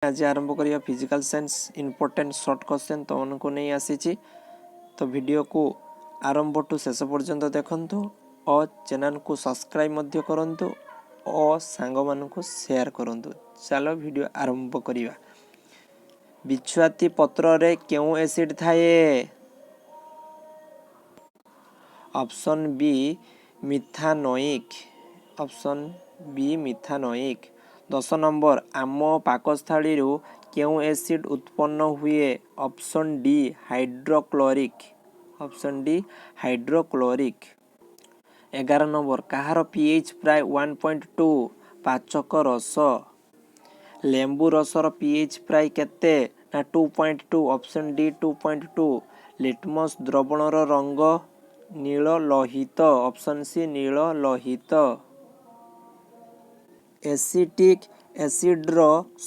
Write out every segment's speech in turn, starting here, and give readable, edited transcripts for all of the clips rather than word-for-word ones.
ଆଜି ଆରମ୍ଭ କରିବା physical science important short question ତୁମମାନଙ୍କୁ ନେଇ ଆସିଛି। ତ ଭିଡ଼ିଓକୁ ଆରମ୍ଭଠୁ ଶେଷ ପର୍ଯ୍ୟନ୍ତ ଦେଖନ୍ତୁ ଓ ଚ୍ୟାନେଲକୁ ସବସ୍କ୍ରାଇବ୍ ମଧ୍ୟ କରନ୍ତୁ ଓ ସାଙ୍ଗମାନଙ୍କୁ ସେୟାର କରନ୍ତୁ। ଚାଲ, ଭିଡ଼ିଓ ଆରମ୍ଭ କରିବା। ବିଛୁଆତି ପତ୍ରରେ କେଉଁ ଏସିଡ୍ ଥାଏ? Option B, methanoic. Option B, methanoic. 10 number, ଆମ ପାକସ୍ଥଳୀରୁ କେଉଁ ଏସିଡ୍ ଉତ୍ପନ୍ନ ହୁଏ? Option D, hydrochloric. Option D, hydrochloric. 11 number, କାହାର ପିଏଚ୍ ପ୍ରାୟ 1.2? ପାଚକ ରସ। ଲେମ୍ବୁ ରସର ପିଏଚ୍ ପ୍ରାୟ କେତେ? ନା, 2.2। Option D, 2.2। Litmus ଦ୍ରବଣର ରଙ୍ଗ ନୀଳ ଲୋହିତ। ଅପସନ୍ ସି, ନୀଳ ଲୋହିତ। ଏସିଟିକ୍ ଏସିଡ୍ର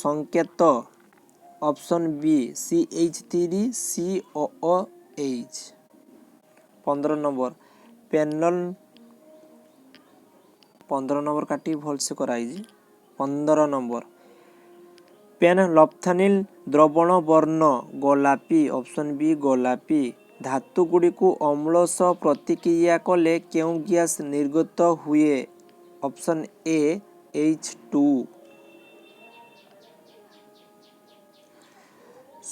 ସଂକେତ? Option B, CH3COOH। 15 number, panel 15 number କାଟି ଭଲସେ କରାହେଇଛି। 15 ନମ୍ବର, ପେନଲଫଥାଲିନ୍ ଦ୍ରବଣ ବର୍ଣ୍ଣ ଗୋଲାପୀ। ଅପସନ୍ ବି, ଗୋଲାପୀ। ଧାତୁଗୁଡ଼ିକୁ ଅମ୍ଳ ସହ ପ୍ରତିକ୍ରିୟା କଲେ କେଉଁ ଗ୍ୟାସ୍ ନିର୍ଗତ ହୁଏ? Option A, H2।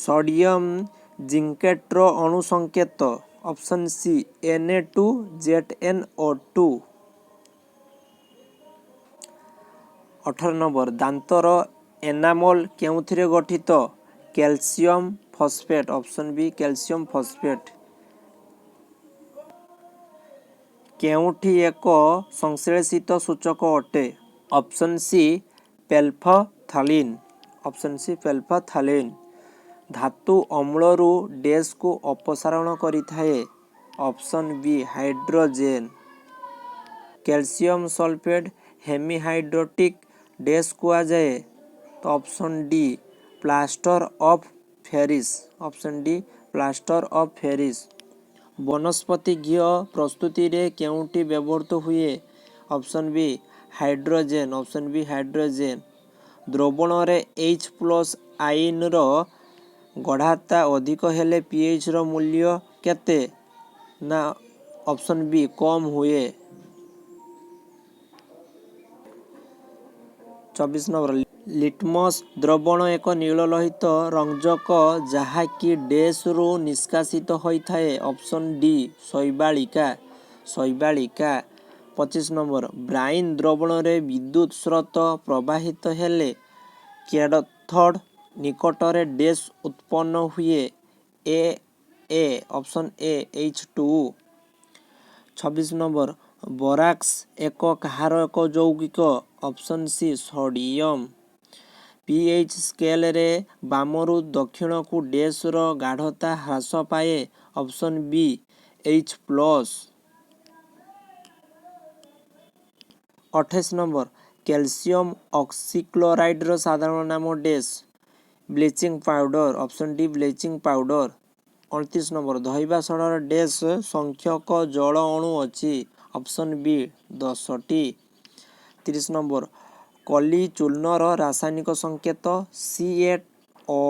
Sodium ଜିଙ୍କେଟ୍ର ଅଣୁ ସଂକେତ? Option C, Na2ZnO2। 18 number, ଦାନ୍ତର ଏନାମଲ୍ କେଉଁଥିରେ ଗଠିତ? Calcium phosphate. Option B, calcium phosphate. କେଉଁଟି ଏକ ସଂଶ୍ଳେଷିତ ସୂଚକ ଅଟେ? Option C, phenolphthalein. Option C, phenolphthalein. ଧାତୁ ଅମ୍ଳରୁ ଡେସ୍କୁ ଅପସାରଣ କରିଥାଏ। Option B, hydrogen. Calcium sulphate hemihydrate dash କୁହାଯାଏ। ତ option D, plaster of Paris. Option D, plaster of Paris. ବନସ୍ପତି ଘିଅ ପ୍ରସ୍ତୁତିରେ କେଉଁଟି ବ୍ୟବହୃତ ହୁଏ? Option B, hydrogen. Option B, hydrogen. ଦ୍ରବଣରେ H plus ଆଇନର ଗାଢ଼ତା ଅଧିକ ହେଲେ ପିଏଚ୍ର ମୂଲ୍ୟ କେତେ? ନା, ଅପସନ୍ ବି, କମ୍ ହୁଏ। 24 ନମ୍ବର, ଲିଟମସ୍ ଦ୍ରବଣ ଏକ ନୀଳ ଲୋହିତ ରଞ୍ଜକ ଯାହାକି ଡେସ୍ରୁ ନିଷ୍କାସିତ ହୋଇଥାଏ। ଅପସନ୍ ଡି, ଶୈବାଳିକା। ଶୈବାଳିକା। 25 ନମ୍ବର, ବ୍ରାଇନ୍ ଦ୍ରବଣରେ ବିଦ୍ୟୁତ୍ ସ୍ରୋତ ପ୍ରବାହିତ ହେଲେ କ୍ୟାଥୋଡ୍ ନିକଟରେ ଡେସ୍ ଉତ୍ପନ୍ନ ହୁଏ। A, option A, H2। 26 number, borax ଏକ କାହାର ଏକ ଯୌଗିକ? Option C, sodium. PH ସ୍କେଲରେ ବାମରୁ ଦକ୍ଷିଣକୁ ଡେସ୍ର ଗାଢ଼ତା ହ୍ରାସ ପାଏ। Option B, H plus. 28 number, calcium ଅକ୍ସିକ୍ଲୋରାଇଡ୍ର ସାଧାରଣ ନାମ dash. Bleaching powder. Option D, bleaching powder. 29 number, ଧୋଇବା ସୋଡ଼ାର ଡେସ୍ ସଂଖ୍ୟକ ଜଳ ଅଣୁ ଅଛି? Option B, 10ଟି। 30 ନମ୍ବର, କଲି ଚୂର୍ଣ୍ଣର ରାସାୟନିକ ସଂକେତ CaO।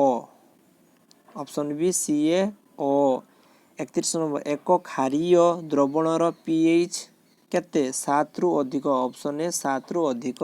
Option B, CaO। 31 number, ଏକ କ୍ଷାରୀୟ ଦ୍ରବଣର ପିଏଚ୍ କେତେ? 7ରୁ ଅଧିକ। ଅପସନ୍ ଏ, 7ରୁ ଅଧିକ।